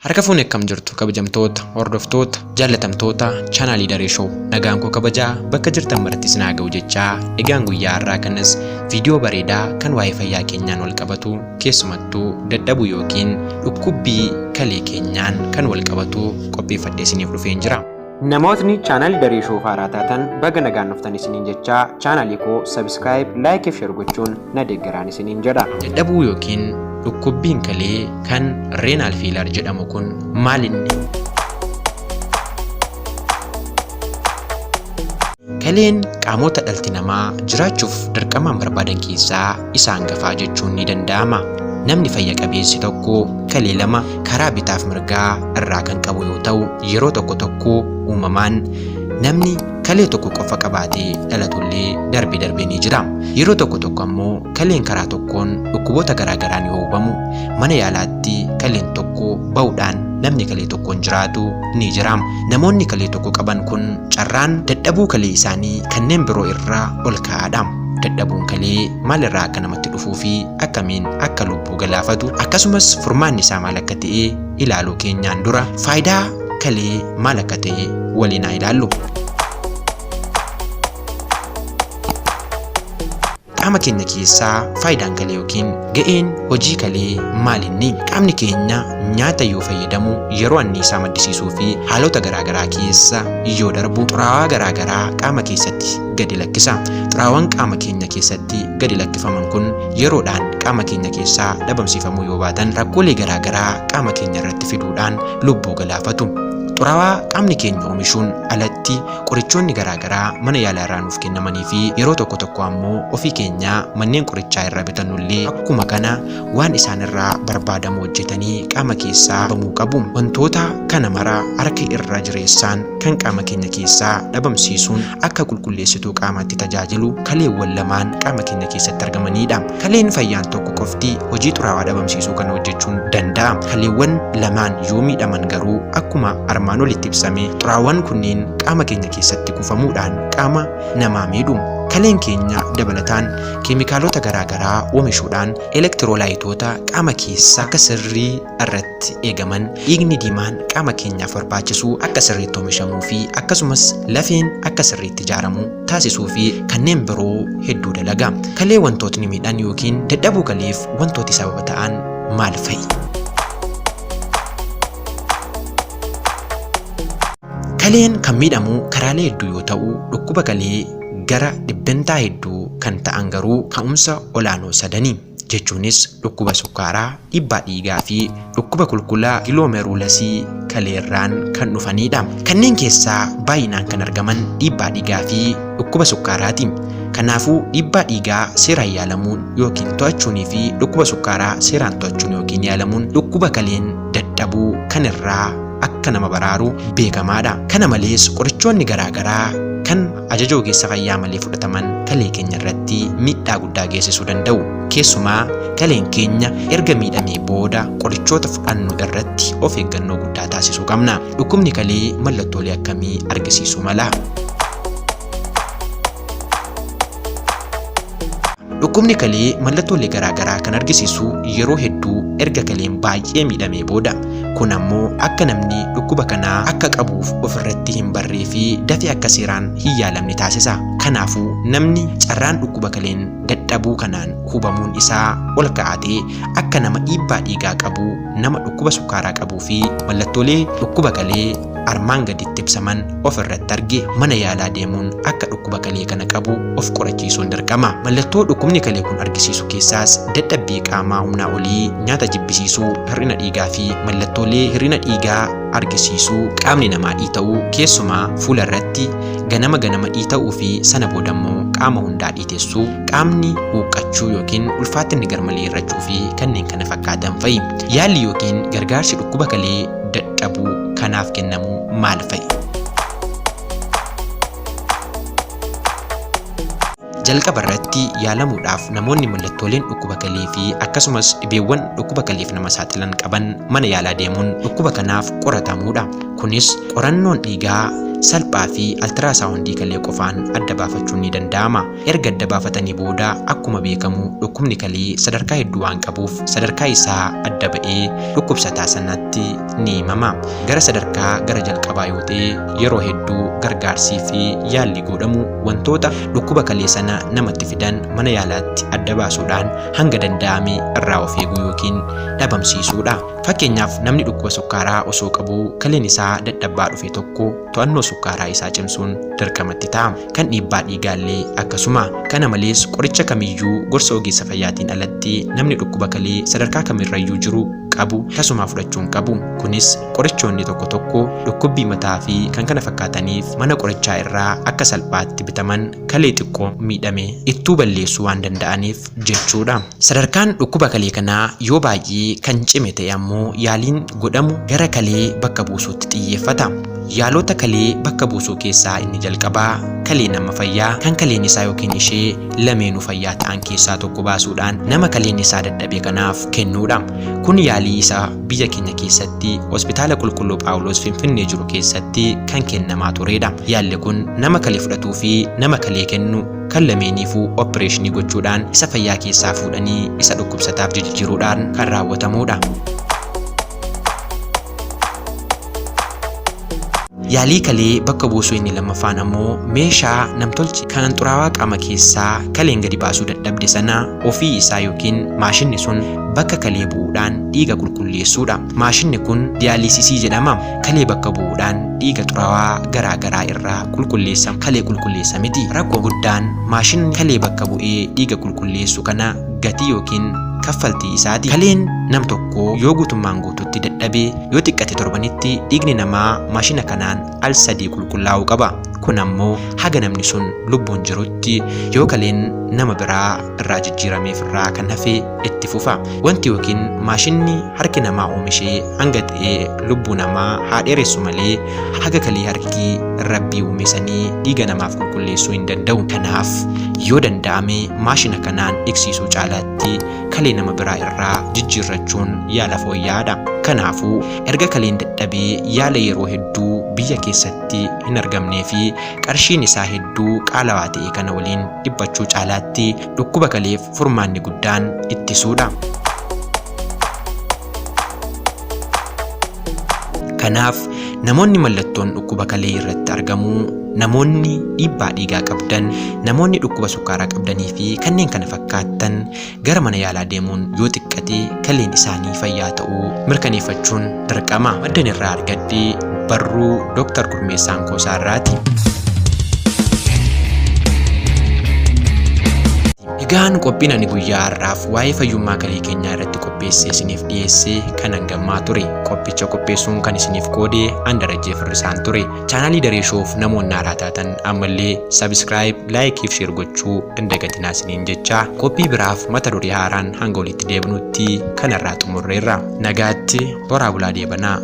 Harka fuune akkam jirtu kabajamtoota, hordoftoota, jaallatamtoota chaanaalii Daree Show. Nagaan koo kabajaa bakka jirtan maratti isin haa ga'u jechaa egaan guyyaa har'aa kanas viidiyoo bareedaa kan waa'ee fayyaa keenyaan wal qabatu keessumattuu dadhabuu yookiin dhukkubbii kalee keenyaan kan wal qabatu qopheeffadhee isiniif dhufeen jira. Namootni chaanaalii Daree Show haaraa taatan baga nagaan dhuftan isiniin jechaa chaanaalii koo subscribe, like fi share gochuun na deeggaraan isiniin jedha. Dadhabuu yookiin dhukkubbiin kalee kan renal failure jedhamu kun maal inni? Kaleen qaamota dhalti namaa jiraachuuf dirqamaan barbaadan keessaa isa hangafaa jechuun ni danda'ama. Namni fayya qabeessi tokko kalee lama karaa bitaaf mirgaa irraa kan qabu yoo ta'u, yeroo tokko tokko uumamaan namni kalee tokko qofa qabaatee dhalatullee darbee darbee ni jira. Yeroo tokko tokko ammoo kaleen karaa tokkoon dhukkuboota garaa garaan yoo hubamu mana yaalaatti kaleen tokko ba'uudhaan namni kalee tokkoon jiraatu ni jira. Namoonni kalee tokko qaban kun carraan dadhabuu kalee isaanii kanneen biroo irraa ol ka'aadha. Dadhabuun kalee maalirraa akka namatti dhufuu fi akkamiin akka lubbuu galaafatu akkasumas furmaanni isaa maal akka ta'e ilaaluu keenyaan dura faayidaa kalee maal akka ta'e waliin haa ilaallu. Qaama keenya keessaa faayidaan kalee yookiin ga'een hojii kalee maal inni? Qaamni keenya nyaata yoo fayyadamu yeroo anniisaa maddisiisuu fi haalota garaagaraa keessa yoo darbu xuraawaa garaagaraa qaama keessatti gadi lakkisa. Xuraawaan qaama keenya keessatti gadi lakkifaman kun yeroodhaan qaama keenya keessaa dhabamsiifamuu yoo baatan rakkoolee garaagaraa qaama keenya irratti fiduudhaan lubbuu galaafatu. Xuraawaa qaamni keenya oomishuun alatti qorichoonni garaagaraa mana yaalaa irraa nuuf kennamanii fi yeroo tokko tokko ammoo ofii keenyaa manneen qorichaa irraa bitannullee akkuma kana waan isaan irraa barbaadamu hojjetanii qaama keessaa bamuu qabu. Wantoota kana mara harka irra jireessaan kan qaama keenya keessaa dhabamsiisuun akka qulqulleessituu qaamaatti tajaajilu kaleewwan lamaan qaama keenya keessatti argamaniidha. Kaleen fayyaan tokko qofti hojii xuraawaa dhabamsiisuu kana hojjechuun danda'a. Kaleewwan lamaan yoo miidhaman garuu akkuma armaan olitti ibsame xuraawwan kunniin qaama keenya keessatti kuufamuudhaan qaama namaa miidhu. Kaleen keenya dabalataan keemikaalota garaagaraa oomishuudhaan elektiroolaayitoota qaama keessa akka sirrii irratti eegaman dhiigni diimaan qaama keenyaaf barbaachisu akka sirriitti oomishamuu fi akkasumas lafeen akka sirriitti ijaaramu taasisuu fi kanneen biroo hedduu dalaga. Kalee wantootni miidhan yookiin dadhabuu kaleef wantooti sababa ta'an maal fa'i? Kaleen kan miidhamu karaalee hedduu yoo ta'u, dhukkuba kalee gara dhibbentaa hedduu kan ta'an garuu ka'umsa olaanoo sadani. Jechuunis dhukkuba sukkaaraa, dhiibbaa dhiigaa fi dhukkuba kulkula giloomeruulasii kaleerraan kan dhufaniidha. Kanneen keessaa baay'inaan kan argaman dhiibbaa dhiigaa fi dhukkuba sukkaaraati. Kanaafuu dhiibbaa dhiigaa seeraan yaalamuun yookiin to'achuunii fi dhukkuba sukkaaraa seeraan to'achuun yookiin yaalamuun dhukkuba kaleen dadhabuu kan irraa akka nama baraaru beekamaadha. Kana malees qorichoonni garaagaraa kan ajaja ogeessa fayyaa malee fudhataman kalee keenya irratti miidhaa guddaa geessisuu danda'u. Keessumaa kaleen keenya erga miidhamee booda qorichoota fudhannu irratti of eeggannoo guddaa taasisuu qabna. Dhukkubni kalee mallattoolee akkamii argisiisuu mala? Dhukkubni kalee mallattoolee garaagaraa kan argisiisu yeroo hedduu erga kaleen baay'ee miidhamee booda. Kun ammoo akka namni dhukkuba kanaa akka qabuuf ofirratti hin barree fi dafee akka seeraan hin yaalamne taasisa. Kanaafuu namni carraan dhukkuba kaleen dadhabuu kanaan hubamuun isaa ol ka'aa ta'e akka nama dhiibbaa dhiigaa qabu, nama dhukkuba sukkaaraa qabuu fi mallattoolee dhukkuba kalee armaan gaditti ibsaman of irratti arge mana yaalaa deemuun akka dhukkuba kalee kana qabu of qorachiisuun dirqama. Mallattoo dhukkubni kalee kun argisiisu keessaas dadhabbii qaamaa humnaa olii, nyaata jibbisiisuu, hir'ina dhiigaa fi mallattoolee hir'ina dhiigaa argisiisuu, qaamni namaa dhiita'uu, keessumaa fuula irratti ganama ganama dhiita'uu fi sana booda immoo qaama hundaa dhiitessuu, qaamni huuqqachuu yookiin ulfaatinni garmalee hir'achuu fi kanneen kana fakkaatan fa'i. Yaalli yookiin gargaarsi dhukkuba kalee dadhabuu kanaaf kennamu maal fa'i? Jalqaba irratti yaalamuudhaaf namoonni mallattooleen dhukkuba kalee fi akkasumas dhibeewwan dhukkuba kaleef nama saaxilan qaban mana yaalaa deemuun dhukkuba kanaaf qoratamuudha. Kunis qorannoon dhiigaa salphaa fi altiraasaawundii kalee qofaan adda baafachuun ni danda'ama. Erga adda baafatanii booda akkuma beekamu dhukkubni kalee sadarkaa hedduu waan qabuuf sadarkaa isaa adda ba'ee dhukkubsataa sanatti ni himama. Gara sadarkaa gara jalqabaa yoo ta'e yeroo hedduu gargaarsii fi yaalli godhamu wantoota dhukkuba kalee sana namatti fidan mana yaalaatti adda baasuudhaan hanga danda'ame irraa of eeguu yookiin dhabamsiisuudha. Fakkeenyaaf namni dhukkuba sukkaaraa osoo qabuu kaleen isaa dadhabbaa dhufe tokko to'annoo sukkaaraa isaa cimsuun dirqamatti ta'a. Kan dhiibbaa dhiigaallee akkasuma. Kana malees qoricha kamiyyuu gorsa ogeessa fayyaatiin alatti namni dhukkuba kalee sadarkaa kamirrayyuu jiru qabu tasumaa fudhachuu hin qabu. Kunis qorichoonni tokko tokko dhukkubbii mataa fi kan kana fakkaataniif mana qorichaa irraa akka salphaatti bitaman kalee xiqqoo miidhame ittuu balleessuu waan danda'aniif jechuudha. Sadarkaan dhukkuba kalee kanaa yoo baay'ee kan cime ta'e ammoo yaaliin godhamu gara kalee bakka buusuutti xiyyeeffata. Yaalota kalee bakka buusuu keessaa inni jalqabaa kalee nama fayyaa kan kaleen isaa yookiin ishee lameenuu fayyaa ta'an keessaa tokko baasuudhaan nama kaleen isaa dadhabe kanaaf kennuudha. Kun yaalii isa biyya keenya keessatti hospitaala Qulqulluu Phaawulos Finfinnee jiru keessatti kan kennamaa turedha. Yaalli kun nama kalee fudhatuu fi nama kalee kennu kan lameeniifuu opereeshinii gochuudhaan isa fayyaa keessaa fuudhanii isa dhukkubsataaf jijjiiruudhaan kan raawwatamudha. Yaalii kalee bakka buusuu inni lammaffaan ammoo meeshaa namtolche kan xuraawaa qaama keessaa kaleen gadi baasuu dadhabde sana ofii isaa yookiin maashinni sun bakka kalee bu'uudhaan dhiiga qulqulleessuudha. Maashinni kun diyaalisisii jedhama. Kalee bakka bu'uudhaan dhiiga xuraawaa garaa garaa irraa qulqulleessa kalee qulqulleessa miti. Rakkoo guddaan maashinni kalee bakka bu'ee dhiiga qulqulleessu kana gatii yookiin kaffaltii isaati. Kaleen nam tokko yoo guutummaan guututti dadhabe yoo xiqqate torbanitti dhiigni namaa maashina kanaan al sadii qulqullaa'uu qaba. Kun ammoo haga namni sun lubbuun jirutti yoo kaleen nama biraa irraa jijjiirameef irraa kan hafe itti fufa. Wanti yookiin maashinni harki namaa oomishee hanga ta'e lubbuu namaa haa dheeressu malee haga kalee harki rabbii uume sanii dhiiga namaaf qulqulleessuu hin danda'u. Kanaaf yoo danda'ame maashina kanaan dhiqsiisuu caalaatti kalee nama biraa irraa jijjiirrachuun yaala fooyya'aadha. Kanaafuu erga kaleen dadhabee yaala yeroo hedduu biyya keessatti hin argamnee fi qarshiin isaa hedduu qaalawaa ta'e kana waliin dhiphachuu caalaatti dhukkuba kaleef furmaanni guddaan ittisuudha. Kanaaf namoonni mallattoon dhukkuba kalee irratti argamu, namoonni dhiibbaa dhiigaa qabdan, namoonni dhukkuba sukkaaraa qabdanii fi kanneen kana fakkaattan gara mana yaalaa deemuun yoo xiqqate kaleen isaanii fayyaa ta'uu mirkaneeffachuun dirqama. Maddan irraa argadhe barruu Dr. Gurmeessaan Koosaa irraati. Egaan qophiin ani guyyaa har'aaf waa'ee fayyummaa kalee keenyaa irratti qopheessee isiniif dhiyeesse kan hangammaa ture. Qophicha qopheessuun kan isiniif qoode an Darajjee Firrisaan ture. Chaanaalii Daree Showf namoonni haaraa taatan ammallee subscribe, like fi share gochuu hin dagatinaa isiniin jecha qophii biraaf mata duree haaraan hanga walitti deebinutti kanarraa xumurreerra. Nagaatti horaa bulaa deebanaa.